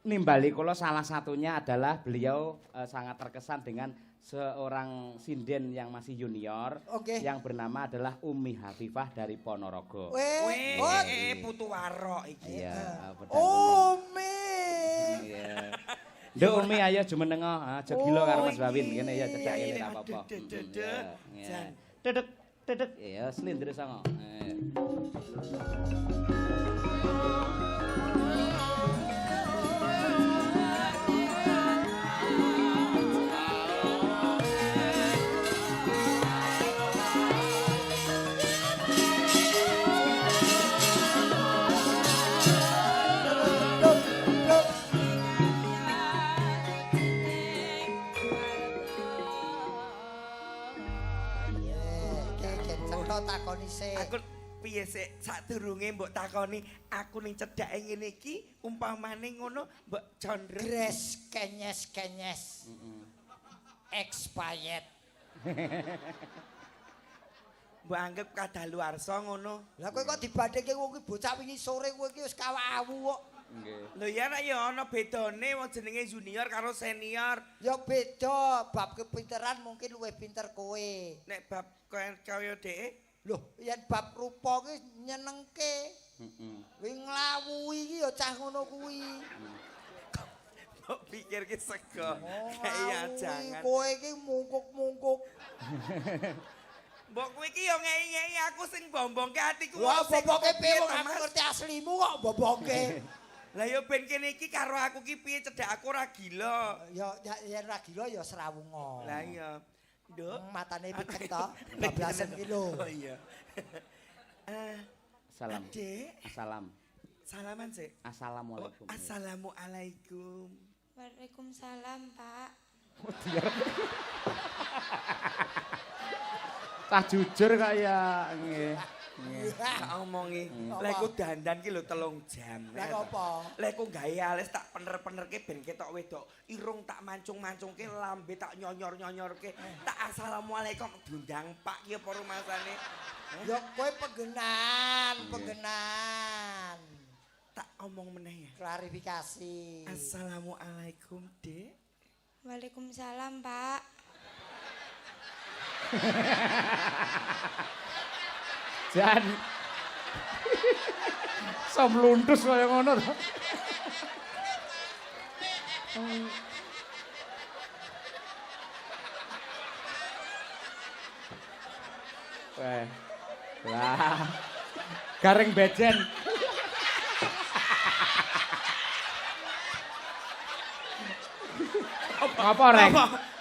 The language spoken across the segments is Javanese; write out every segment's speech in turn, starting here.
Nimbali kula salah satunya adalah beliau sangat terkesan dengan seorang sinden yang masih junior yang bernama adalah Umi Hafifah dari Ponorogo. Weh, Weh, oh, putu warok iki. Iya, pedang kuning. Umi. Iya. Nduk Umi ayo jumeneng aja gila karo Mas Bawin kene ya cedhak kene Iya, ra apa-apa. aduh, duh, duh, Iya. Jan. Dedek dedek ya slindre songo. Duk, duk. Iki gen cetha takoni sik. Aku piye sik sadurunge mbok takoni aku ning cedhake ngene iki umpamane ngono mbok condrong. Gres kenyes-kenyes. Expired. Mbok anggap kadaluarsa ngono. Lah kowe kok dibandingke wong ki bocah wingi sore kowe iki wis kawawu kok. Nggih. Lho ya nek ya ana bedane wong jenenge junior karo senior. Ya beda, bab kepinteran mungkin luwih pinter kowe. Nek bab kaya kaya dheke Loh, yen bab rupa ki nyenengke. Heeh. Kuwi nglawuhi iki ya cah ngono kuwi. mbok pikir ki sego. Oh, Kaya nglawuhi. jangan. Kowe iki mungkuk-mungkuk. Mbok kowe iki ya ngei-ngei aku sing bombongke atiku. Wah, sing boboke piye wong to, aku Mas? ngerti aslimu kok boboke. Lah ya ben kene iki karo aku ki piye cedhak aku ora gila. Ya ya yen ra gila ya srawunga. Lah iya. Nduk. Matane picek to, 12 kilo. Oh iya. Eh, Salam. Adik, Assalam. salaman sik. Oh, Assalamualaikum. assalamualaikum. Waalaikumsalam, Pak. Cah jujur kaya nggih. Nggih. Tak omongi, lha iku dandan ki lho 3 jam. Lah apa? Lha iku gawe alis tak pener-penerke ben ketok wedok. Irung tak mancung-mancungke, lambe tak nyonyor-nyonyorke. Tak assalamualaikum diundang Pak ki apa rumasane? Ya kowe penggenan, penggenan. Tak omong meneh ya. Klarifikasi. Assalamualaikum, Dek. Waalaikumsalam, Pak. Jan. Somluntus kaya ngono to. Weh. Lah. Garing bejen. Apa, Reng?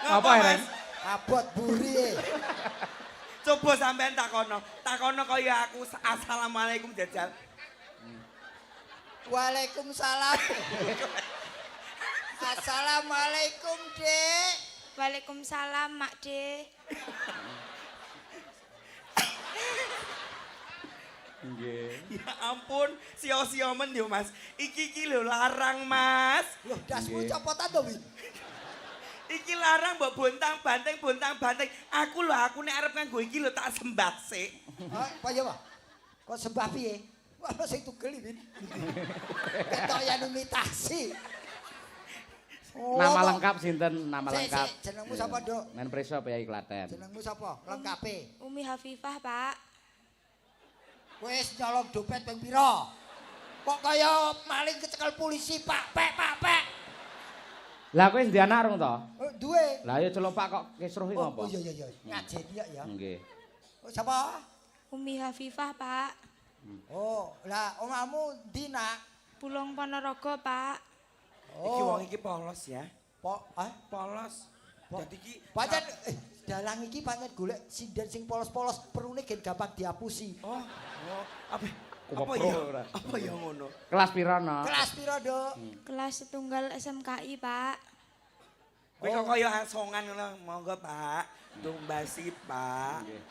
Apa, Reng? Abot buri. Coba sampean takono. Takono kaya aku assalamualaikum jajal. Waalaikumsalam. Assalamualaikum, Dek. Waalaikumsalam, Mak De. Nggih. Ya ampun, sio-sio men yo Mas. Iki iki lho larang, Mas. Loh, dasmu Nggih. copotan to, Win? Iki larang mbok bontang-banting, bontang-banting. Aku lho aku nek arep nganggo iki lho tak sembah sik. Oh, apa ya, Pak? Kok sembah piye? Wah, sing tugel Win. Ketok yen imitasi. Oh, Nama kok- lengkap sinten? Nama Sik, lengkap. sik, jenengmu sapa, Nduk? Men preso Priyayi Klaten. Jenengmu sapa? Lengkape. Umi Hafifah, Pak. Wis nyolong dompet ping pira? Kok kaya maling kecekel polisi, Pak, pek, Pak, pek. Lah kowe ndek anak rung to? Oh, duwe. Lah ya celok Pak kok kisruh iki Oh, ngopo? oh iya iya iya, ngajeni ya ya. Nggih. Oh, sapa? Umi Hafifah, Pak. Oh, lah omamu ndi, Nak? Pulung Ponorogo, Pak. Oh. Iki wong iki polos ya. Po, ah? Polos. Po- Dadi iki Pancen dalang iki pancen golek sinden sing polos-polos, perune gen gampang diapusi. Oh, oh, apa? Apa Kuwepro ya? ora. Apa ya ngono? Kelas pira no? Kelas pira, Nduk? Kelas setunggal SMKI, Pak. Kowe kok kaya asongan ngono. Monggo, Pak. Tumbasi, Pak. Nggih.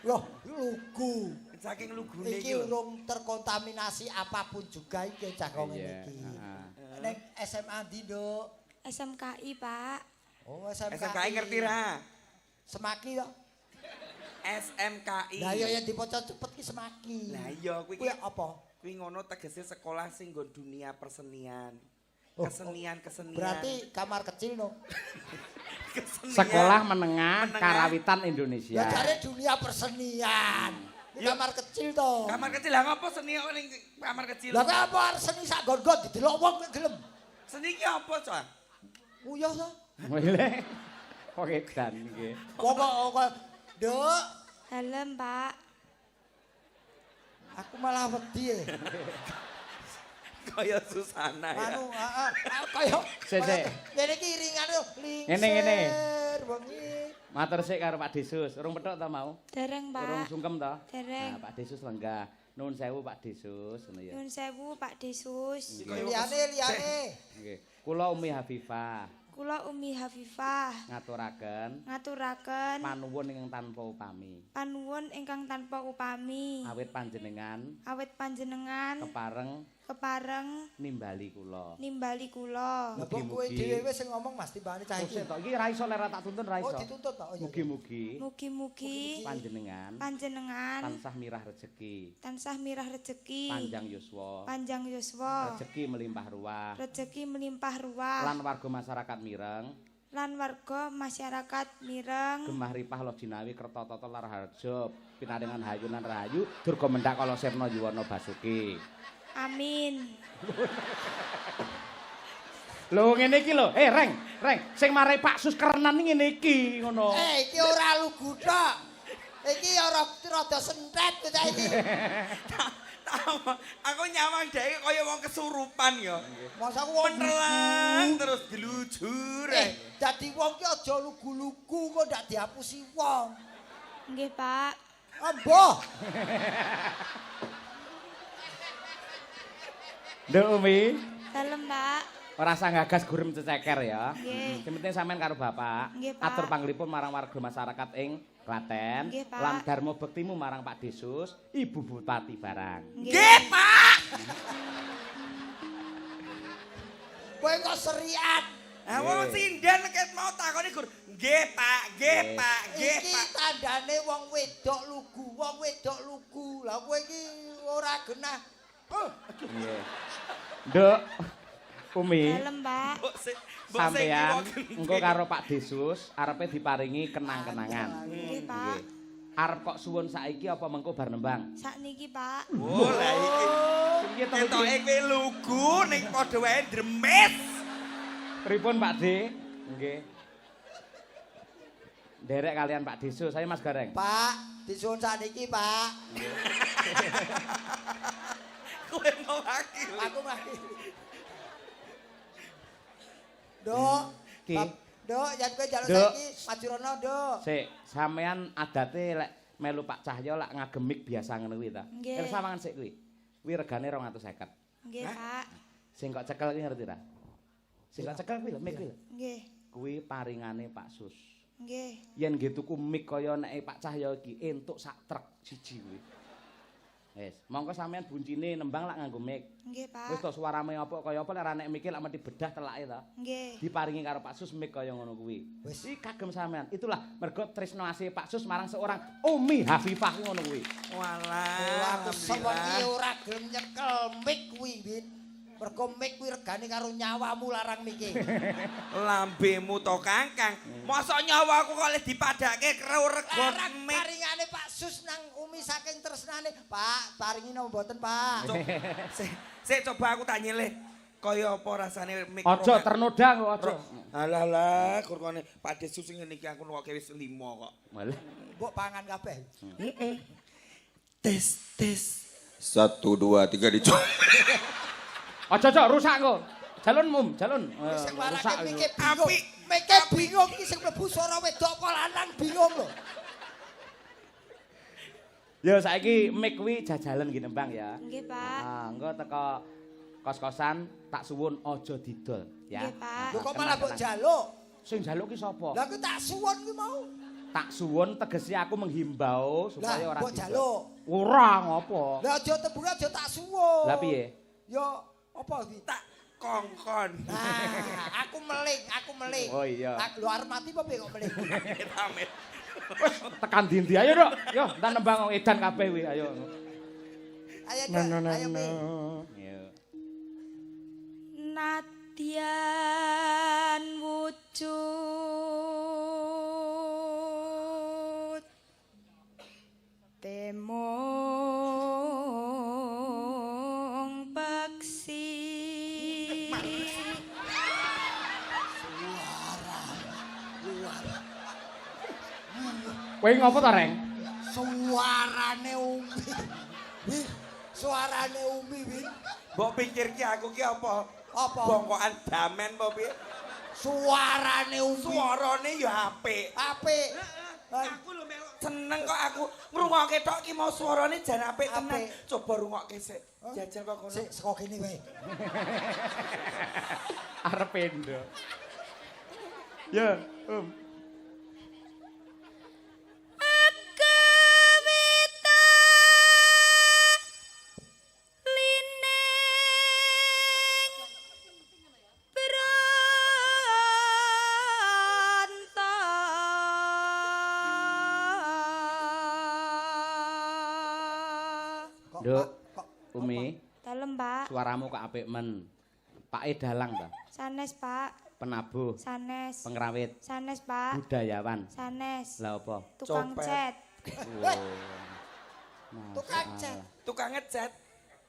Loh, lugu. Saking lugune Iki iki lho. urung terkontaminasi apapun juga iki cah kok ngene Iya, iki. heeh. Ning SMA ndi, Nduk? SMKI, Pak. Oh, SMKI. SMKI ngerti ra? Semaki to? SMKI. Lah iya yen dipoco cepet ki semaki. Lah iya kuwi Kuwi ki apa? kuwi ngono tegese sekolah sing nggon dunia persenian. Kesenian-kesenian. Berarti kamar kecil no. Kesenian. Sekolah Menengah Karawitan Indonesia. Ya jare dunia persenian. Ini kamar kecil to. Kamar kecil lah ngopo seni kok ning kamar kecil? Lah kok apa arep seni sak nggon-nggon didelok wong kok gelem. Seni ki apa, Cak? Uyah to. Boleh. Kok edan nggih. Wong kok Nduk, Dalem, Pak. Aku malah wedi. Kaya Susana ya. Anu, heeh, kaya Sik, sik. Ngene iki iringane lho, Ngene, ngene. lingsir wengi. Matur sik karo Pak Desus. Urung petuk ta mau? Dereng, Pak. Urung sungkem ta? Dereng. Nah, Pak Desus lenggah. Nuwun sewu Pak Desus ngono ya. Nyuwun sewu Pak Desus. Liyane liyane. Nggih. Kula Umi Hafifah Kula Umi Hafifah ngaturaken ngaturaken panuwun ingkang tanpa upami. panuwun ingkang tanpa upami. Awit panjenengan Awit panjenengan kepareng kepareng nimbali kula. nimbali kula. Lah kok kowe Mugi-mugi. dhewe wis sing ngomong Mas timbangane cah Oh, iki. sik to iki ra iso lek ra tak tuntun ra Oh iso. dituntut ta? Oh iya. Mugi-mugi Mugi-mugi panjenengan panjenengan tansah mirah rejeki, tansah mirah rejeki, panjang yuswa, panjang yuswa, rejeki melimpah ruah, rejeki melimpah ruah, lan warga masyarakat mireng, lan warga masyarakat mireng, gemah ripah loh jinawi kerta tata laraharja, pinaringan hayu lan rahayu, durga mendhak kala sirna yuwana basuki. Amin. Lho ngene iki lho, Reng, Reng, sing marai Pak Sus kerenan ngene iki ngono. Eh iki ora lugu tok. Iki ora rada sentet kok saiki. Aku nyawang dhek kaya wong kesurupan ya. Masa aku wong Menelang terus dilujur. Dadi wong ki aja lugu-lugu kok ndak dihapusi wong. Nggih, Pak. Amboh. Nduk Umi, Dalem, Pak. ora usah gagas gurem ceceker ya. Nggih. Sing penting sampean karo bapak Nggih, Pak. atur panglipur marang warga masyarakat ing Klaten Nggih, Pak. lan dharma bektimu marang Pak Desus, Ibu Bupati barang. Nggih, Pak. Kowe kok serian. Ah wong sinden ket mau takoni gur, nggih, Pak, nggih, Pak, nggih, Iki Pak. tandane wong wedok lugu, wong wedok lugu. Lah kowe iki ora genah. Oh, Nggih. Nduk Umi, Dalem, Pak. Mbok sing sampean engko karo Pak Desus arepe diparingi kenang-kenangan. Nggih, Pak. Nggih. Arep kok suwun saiki apa mengko bar nembang? Sakniki, Pak. Oh, lah iki. Piye to iki? Ketoke kowe lugu ning padha wae ndremes. Pripun Pak D? Nggih. Nderek kalian Pak Desus, saya Mas Gareng. Pak, disuwun sakniki, Pak. Kowe mewakili. Aku mewakili. Nduk, Ki. Nduk, yen kowe njaluk Nduk. saiki maju rono, Nduk. Sik, sampean adate lek melu Pak Cahyo lak ngagem mic biasa ngono kuwi ta. Nggih. Kira sawangan sik kuwi. Kuwi regane 250. Nggih, Pak. Sing kok cekel kuwi ngerti ta? Sing kok cekel kuwi lho, mic kuwi lho. Nggih. Kuwi paringane Pak Sus. Nggih. Yen nggih tuku mic kaya nek Pak Cahyo iki entuk sak truk siji kuwi. Wis, mongko sampean buncine nembang lak nganggo mic. Nggih, Pak. Wis to suarane apa kaya apa lek ora nek mic lak mesti bedah telake ta. Nggih. Diparingi karo Pak Sus mic kaya ngono kuwi. Wis. Iki kagem sampean. Itulah mergo tresno asih Pak Sus marang seorang Umi Hafifah kuwi ngono kuwi. Walah, Aku sewengi ora gelem nyekel mic kuwi, Win. Mergo mic kuwi regane karo nyawamu larang mike. Lambemu to Kangkang. Mosok nyawaku kok lek dipadake karo rego Larang mic. paringane Pak Sus nang Umi saking tresnane. Pak, paringi napa mboten, Pak? Sik coba aku tak nyilih. Kaya apa rasane mic. Aja ternoda kok aja. Alah lah, kurkone Pak Desus sing ngene iki aku nuwoke wis 5 kok. Malah Mbok pangan kabeh. Tes tes. 1 2 3 dicoba. Aja aja rusak kok. Jalun mum, jalun. Sing Rusak. marake mike bingung. Apik. Mike bingung iki sing mlebu swara wedok apa lanang bingung lho. Ya saiki mic kuwi jajalan nggih nembang ya. Nggih, Pak. Ah, engko teko kos-kosan tak suwun aja didol ya. Nggih, Pak. Lho kok malah mbok jaluk? Sing njaluk ki sapa? Lah aku tak suwun kuwi mau. Tak suwun tegese aku menghimbau supaya Lah, ora mbok didol. jaluk. Ora ngopo. Lah aja tembung aja tak suwun. Lah piye? Ya apa iki? Tak kongkon. Nah, aku meling, aku meling. Oh, iya. Tak lho arep mati apa piye kok meling? Amit. Wis tekan ndi-ndi ayo, Dok. Yo, entar nembang wong edan kabeh kuwi, ayo. Ayo, Dok, ayo Mi. Yo. Nadyan Nadyan wujud temung peksi. Kowe ngopo to, Reng? Suarane Umi. Win, suarane Umi, Win. Mbok pikir ki aku ki apa? Apa? Bongkokan damen apa piye? Suarane Umi. Suarane ya apik. Apik. Aku lho melok seneng kok aku ngrungokke tok ki mau suarane jan apik tenan. Apik. Coba rungokke sik. Jajal kok kono. Sik saka kene wae. Arep endo. Ya, Om. Kewita lining bronto. Kok, Nduk. Pak, kok Umi, Dalem, Pak. suaramu kok apik men. Pake dalang ta? Sanes, Pak. Penabuh, Sanes. pengrawit, Sanes, Pak. budayawan. Sanes. Lah apa? Tukang Copet. cat. Weh, tukang cat. Tukang ngecat.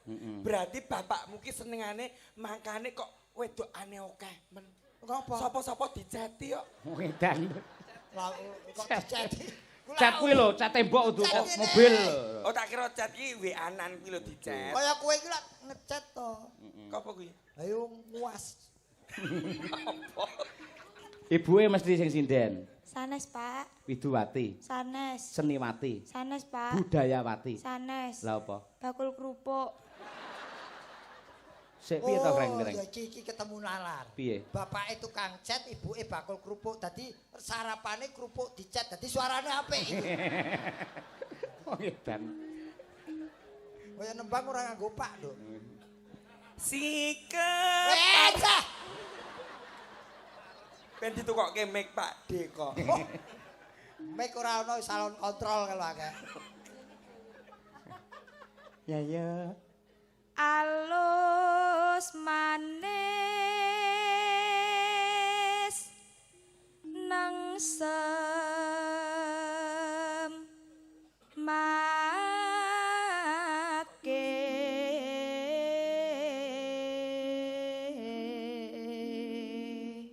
Heeh. Berarti bapakmu ki senengane mangkane kok wedokane akeh men. Ngopo? Sapa-sapa diceti kok. Wedan. Lah kok diceti. Cat kuwi lho, cat tembok udu Cat ngene. mobil. Oh tak kira cat ki WA-nan kuwi lho dicet. Kaya kowe iki lak ngecat to. Kok apa kuwi? Ayo nguas. Ibuke mesti sing sinden. Sanes, Pak. Widuwati, Sanes. Seniwati, Sanes, Pak. Budayawati. Sanes. Lah apa? Bakul kerupuk. Sik piye to, Reng? Reng? ya iki iki ketemu nalar. Piye? Bapake tukang cat, ibuke bakul kerupuk. Dadi sarapane kerupuk dicat, dadi suarane apik iki. Wong edan. Kaya nembang ora nganggo pak, Nduk. Sikep. Eh, cah. Ben ditukokke mic Pak D kok. Oh. Mic ora ono salon kontrol kalau akeh. Ya ya. Alus manis nengsem make.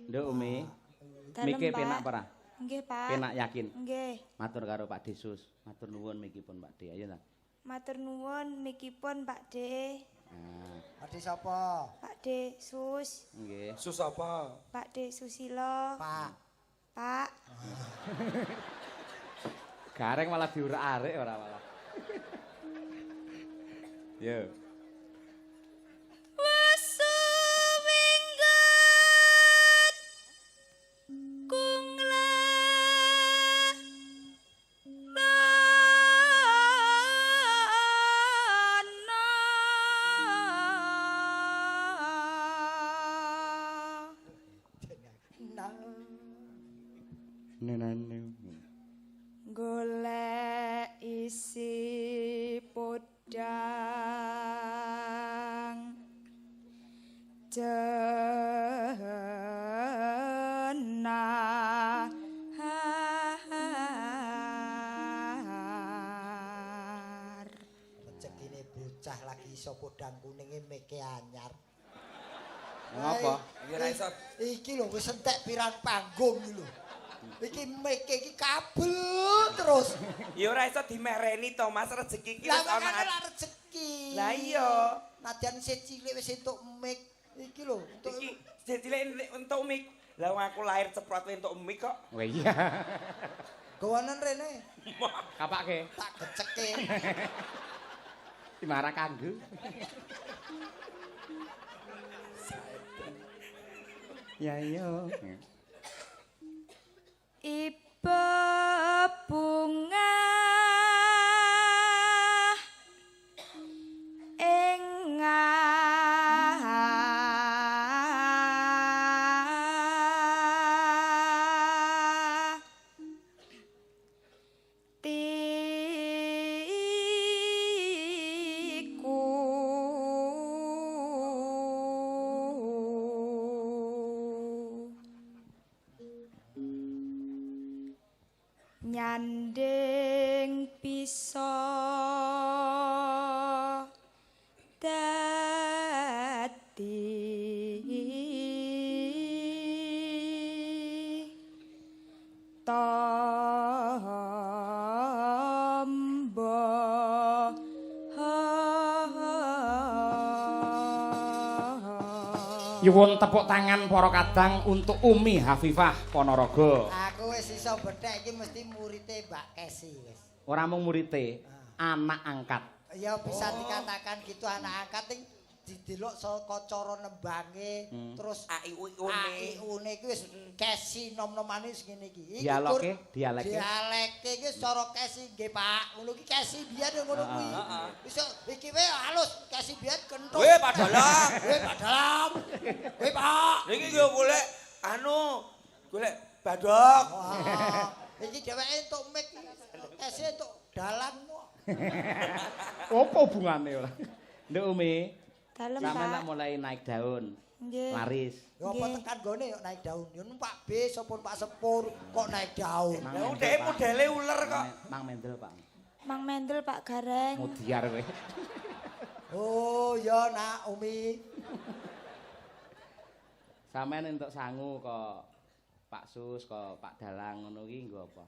Nduk Umi, Dalem, mike Pak. penak apa ora? Nggih, Pak. Penak yakin. Nggih. Matur karo Pak Desus. Matur nuwun mikipun Pak D. Ayo ta. Matur nuwun mikipun Pak D. Nah, Ade sapa? Pak D Sus, nggih. Sus apa? Pak D Susilo, Pak. Pak. Gareng malah diurak-arik ora malah. Yo. Wesu winggat kungla lana. Nah. Nenane. Golek isi podang jenar. Rezekine bocah lagi iso podang kuninge meke anyar. Ngopo? Ya ora iso. Iki lho wis entek pirang panggung iki lho. Iki meke iki kabel terus. Ya ora iso dimereni to Mas, rezeki iki Lah wis ana. makane lah rezeki. Lah iya. Nadyan isih cilik wis entuk mic iki lho, entuk Iki cilik entuk mic. Lah wong aku lahir ceprot entuk mic kok. Oh iya. gawanan rene Kapake tak geceke. dimarah kanggo. Ya iya. Ibu bunga ing atiku. Nyanding bisa dadi tombo. Nyuwun tepuk tangan para kadang untuk Umi Hafifah Ponorogo. Aku wis iso bethek iki mesti murite Mbak Kesi wis. Ora mung murite, anak angkat. Ya bisa dikatakan gitu anak angkat ning didelok saka cara nembange terus A I U I U ne. A I U-ne iki wis Kesi nom-nomane wis ngene iki. Iki Dialoge, dialeke. Dialeke iki cara Kesi nggih Pak. Ngono iki Kesi biyen ngono kuwi. Wis iki wae halus Kesi biyen kenthut. Weh Pak Dalang. Weh Pak Dalang. Weh Pak. Niki yo golek anu, golek badok. Wah, iki dheweke entuk mic Kesi entuk dalang kok. Apa hubungane ora? Nduk Umi, Dalem sampeyan tak Pak. mulai naik daun. Nggih. Laris. Ya apa Nggih. tekan gone yo naik daun. Yo numpak bis apa numpak sepur kok naik daun. Mang Lah Mendel, dhek Pak. modele uler kok. Mang Mendel, Pak. Mang Mendel Pak Gareng. Mudiar kowe. Oh ya nak Umi. Sampeyan entuk sangu kok Pak Sus, kok Pak Dalang ngono ki nggo apa?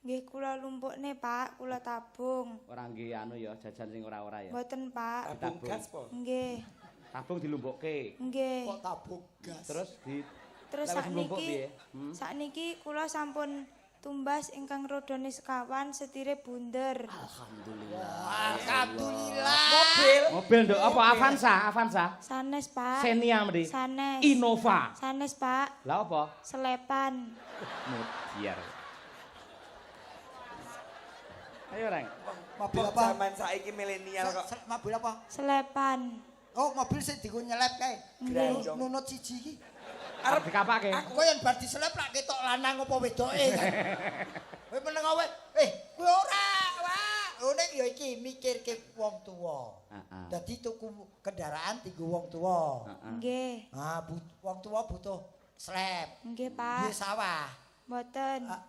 Nggih kula lumpukne Pak, kula tabung. Ora nggih anu ya, jajan sing ora-ora ya. Mboten Pak. Tabung gas po. Nggih. Tabung dilumpukke. Nggih. Kok tabung gas. Terus di Terus Lah wis mlumpuk sakniki piye? Hmm? sakniki kula sampun tumbas ingkang rodone sekawan setire bunder. Alhamdulillah. Alhamdulillah. Mobil. Mobil nduk apa Avanza, Avanza. Sanes Pak. Xenia mriki. Sanes. Innova. Sanes Pak. Lah apa? Selepan. Mudiar. Ayo Reng. Mobil Wong apa? Zaman saiki milenial kok. Mobil apa? Selepan. Oh, mobil sing dienggo nyelep kae. Nggih. Nunut siji iki. Arep dikapake. Aku yen bar diselep lak ketok lanang apa wedoke. Kowe meneng wae. Eh, kuwi ora, wah. Ngene ya iki mikirke wong tuwa. Heeh. Dadi tuku kendaraan dienggo wong tuwa. Heeh. Nggih. Ah, wong tuwa butuh slep. Nggih Duwe Pak. sawah. Mboten. Ah.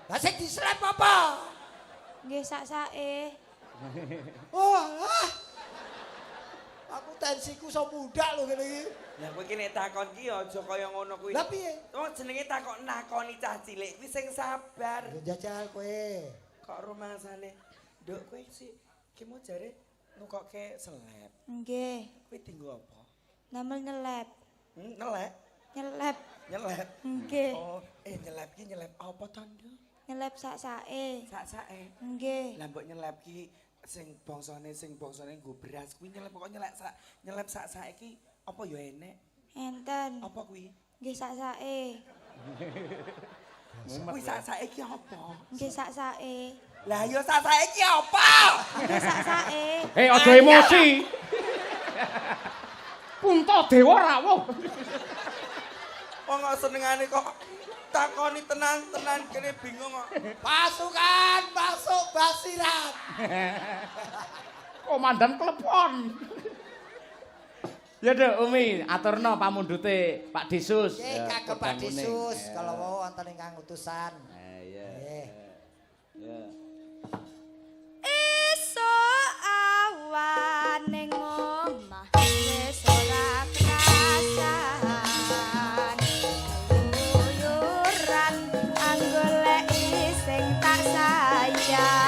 Lah sing dislep apa? Nggih sak-sake. Oh, ah. Aku tensiku iso mundhak lho ngene iki. Lah kowe iki nek takon ki aja kaya ngono kuwi. Lah piye? Wong jenenge takon nakoni cah cilik kuwi sing sabar. Ya jajal kowe. Kok rumangsane, Nduk kowe sih ki mau jare nukokke seleb. Nggih. Kowe dienggo apa? Damel nyelep. Hmm, nelek, Nyelep. nyelep. Nggih. Oh, nyelep ki nyelep apa to, Nduk? Nyelep sak-sake. Sak-sake. Nggih. Lah mbok nyelep ki sing bangsane nggo beras kuwi nyelep kok nyelep sak-sake ki apa ya enek? Enten. Apa kuwi? Nggih sak-sake. Kuwi sak-sake ki apa? Nggih sak-sake. Lah ya sak-sake ki apa? Nggih sak-sake. Hei, aja emosi. Puntadewa rawuh. Wong kok senengane kok takoni tenan-tenan kene bingung kok. Pasukan masuk basiran. Komandan klepon. Ya Nduk Umi, aturno pamundhute Pak Disus. Nggih, Ya, kagem Pak podang kuning. Disus Ya. kalau wau wonten ingkang utusan. Iya. Nggih. Ya. Esuk awan ning omah wis ora krasan. Keluyuran anggoleki sing tak sayang.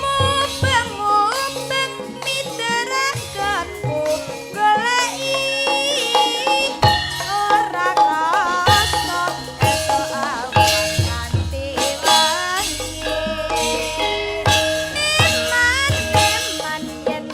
Mubeng-mubeng miteranganku goleki ora krasa esuk awan nganti wengi. Eman-eman yen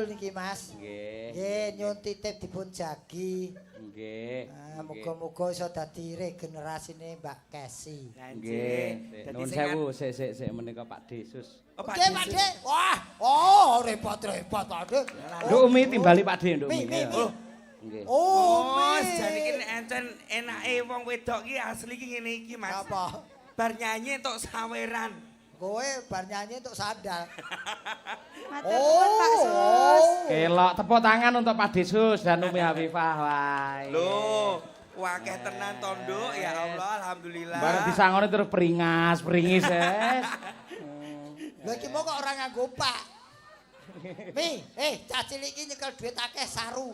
jadul niki, Mas. Nggih. Nggih, nyun titip dipun jagi. Nggih. Ah, muga-muga iso dadi regenerasine Mbak Kesi. Nggih. Nuwun sewu, sik sik sik menika Pak Desus. Oh, Pak Oke, Pak De. Wah, oh repot-repot Pak De. Nduk Umi timbali Pak De, Nduk Umi. Mi, mi, mi. Nggih. Oh, Oh, Mi. jane iki nek encen enake wong wedok ki asli ki ngene iki, Mas. Apa? Bar nyanyi entuk saweran. Kowe bar nyanyi entuk sandal. Matur nuwun Pak Sus. Kelok tepuk tangan untuk Pak Desus dan Umi Hafifah. Wah. Lho, wakeh tenan to, Nduk. Ya Allah, alhamdulillah. Bareng disangoni terus peringas, peringis, es. Lha iki mau kok ora nganggo Pak. Mi, cah cilik iki nyekel duit akeh saru.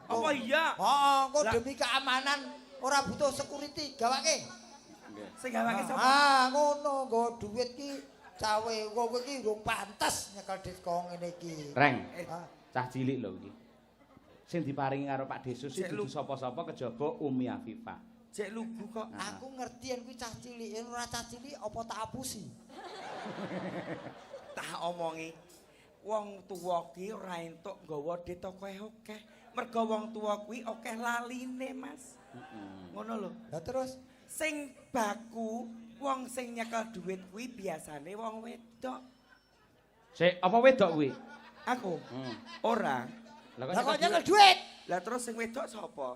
Apa iya? Heeh, kok Lah- demi keamanan ora butuh security, gawake. Sing gawake sapa? Ah, ngono nggo duit ki cawe kowe iki urung pantes nyekel duit kok ngene iki. Reng, Ah, cah cilik lho iki. Sing diparingi karo Pak Desus iki Cek dudu sapa-sapa kejaba Umi Hafifah. Cek lugu kok. Aku ngerti yen kuwi cah cilik, yen ora cah cilik apa tak apusi. Tak omongi. Wong tuwa ki ora entuk nggawa dit akeh-akeh. Mergo wong tuwa kuwi akeh laline, Mas. Ngono lho. Lah terus Sing baku wong sing nyekel duit kuwi biasane wong wedok. Sik, apa wedok kuwi? Aku Hmm. ora. Lah lah kok nyekel duit? Lah terus sing wedok sapa?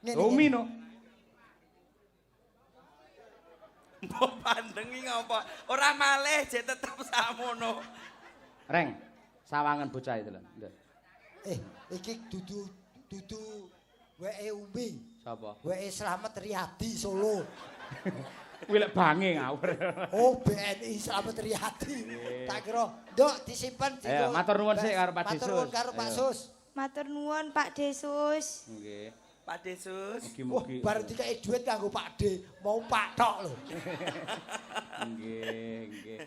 Ngene Umi iki. no. Mbok pandengi ngopo? Ora malih jek tetep samono. Reng, sawangan bocah itu lho. Nduk. Iki dudu dudu weke Umi. Sapa? Weke Slamet Riyadi Solo. Kuwi lek bange ngawur. Oh, BNI Slamet Riyadi. Tak kira, Nduk disimpen Ayo, matur nuwun sik karo Pak Matur Desus. nuwun karo Pak Ayo. Sus. Matur nuwun Pak Desus. Nggih. Pak Desus. Wah, Mugi-mugi. bar dikeki dhuwit kanggo Pak D, mau Pak tok lho. Nggih, nggih.